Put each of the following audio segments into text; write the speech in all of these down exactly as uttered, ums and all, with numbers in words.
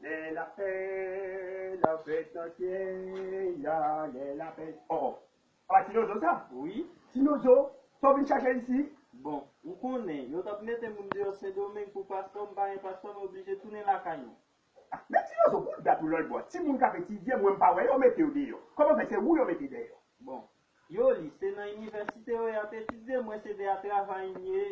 Lè lapè, lapè nan syèl la, lè lapè. Oh, oh. A pa Tinozo sa? Wi. Tinozo, sa w vin chache isi? Bon, ou konnen, yo t ap mete moun deyò Sendomeng pou paspò, m pa gen paspò, m oblije tounen lakay mwen. Ah, men Tinozo, pou dat ou lòt bò, timoun k ap etidye, mwen m pa wè yo mete yo deyò. Kòman fè se ou yo mete deyò? Bon, yo li, se nan inivèsite yo y ap etidye, mwen se de a travay m ye,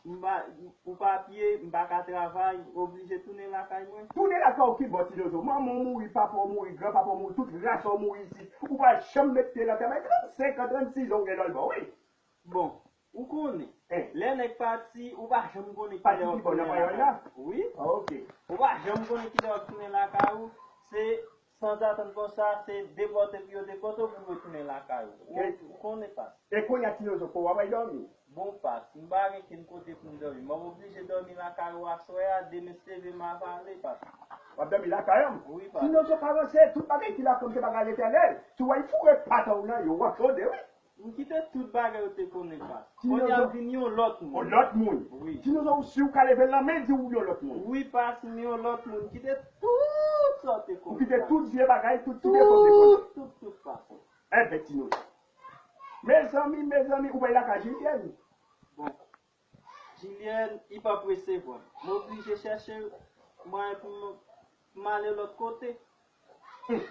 m pa, pou papye, m pa ka travay, oblije tounen lakay mwen. Tounen lakay ou ki bò, Tinozo? Manman w mouri, papa w mouri, granpapa w mouri, tout ras ou mouri isit. Ou pa janm mete tè la tè bay trannsenk an, trannsis an ou gen lòt bò, wi. Bon, ou konnen, Eh. lè nèg pati, ou pa janm konnen Pati kilè w ap ki bò, nan tounen panyòl lakay la? Ou. Wi. Ah, ok. Ou pa janm konnen kilè w ap tounen lakay ou. Se sanzatann konsa, se depòte pou yo depòte w pou w retounen lakay ou. Ou, Eh. ou konnen pa. E kounye a Tinozo, ko w ap al dòmi? Bon, pas, m pa gen kenn kote pou m dòmi. M ap oblije dòmi lakay ou aswè a, demen se leve m ap ale, pas. W ap dòmi lakay an? Wi, pas. Tinozo pa ranse, tout bagay ki lakay m se bagay Letènèl. Si w al foure pat ou nan yo, w ap chode, wi. M kite tout bagay ou te konnen, pas. Tinozo Kounye a m vin yon lòt moun. Yon lòt moun. Wi. Tinozo, ou si w ka leve lanmen, di w yon lòt moun. Wi, pas, m yon lòt moun. M kite tout sa w te konnen, Ou kite pas. tout vye bagay, tout ti defo w te konnen. Tout, tout, tout, pas. Enben, Tinozo. Mezanmi, mezanmi, ou pa lakay Jilièn? Bon. Jilièn, li p ap resevwa m. M oblije chèche mwayen pou m, pou m ale lòt kote. Hmm.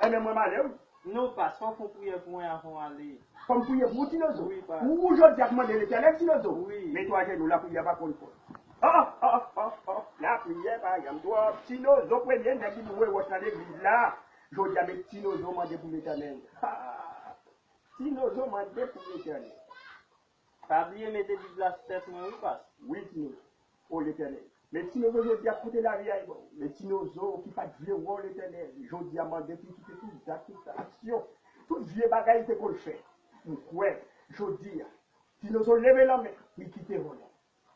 Enben, mwen m ale, wi. Non, pas, fò w fè yon priyè pou mwen avan w ale. Fò m priye pou ou, Tinozo? Wi, pas. Ou, ou jodi a k mande Letènèl, Tinozo? Wi. Mete w ajenou, lapriyè pa konn fòt. Oh, oh, oh, oh, lapriyè pa janm twòp. Tinozo, premye nèg ki boure wòch nan legliz la. Jodi a, men Tinozo mande pou Letènèl. Ah, Tinozo mande pou Letènèl. Pa bliye mete Bib la sou tèt mwen, wi, pas. Wi, Tinozo. O Letènèl. Men Tinozo jodi a kote lavi a ye ba w. Men Tinozo ki pa t vle wè w, Letènèl. Jodi a mande pou l kite tout zak, tout aksyon, tout vye bagay li te konn fè. M kwè, jodi a, Tinozo leve lanmen pou l kite vòlè.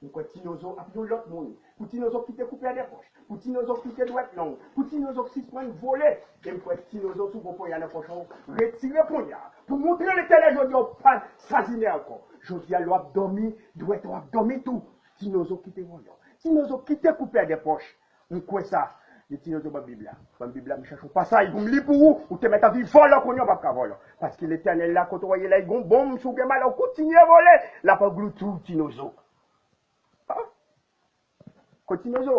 M kwè Tinozo ap yon lòt moun. Pou Tinozo kite koupè de pòch. Pou Tinozo kite dwèt long. Pou Tinozo sispann vole. E m kwè Tinozo sou gwo ponya nan pòch ou. Retire ponya. Pou montre Letènèl jodi a ou pa sazinen ankò. Jodi a lè w ap dòmi, dwèt ou ap dòmi tou. Tinozo kite vòlè. Tinozo kite koupè de pòch. M kwè sa. Li Tinozo ban Bib la. Ban Bib la, m chache yon pasaj pou m li pou ou. Ou te mèt anvi vòlè kounye a ou p ap ka vòlè. Paske Letènèl la kote w ye la, li gon bonm, si w gen malè, ou kontinye vole, l ap anglouti w, Tinozo. Ah. Kot Tinozo?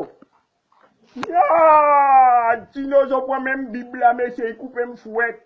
Ya! Tinozo pran menm Bib la, mesye, li koupe m fwèt.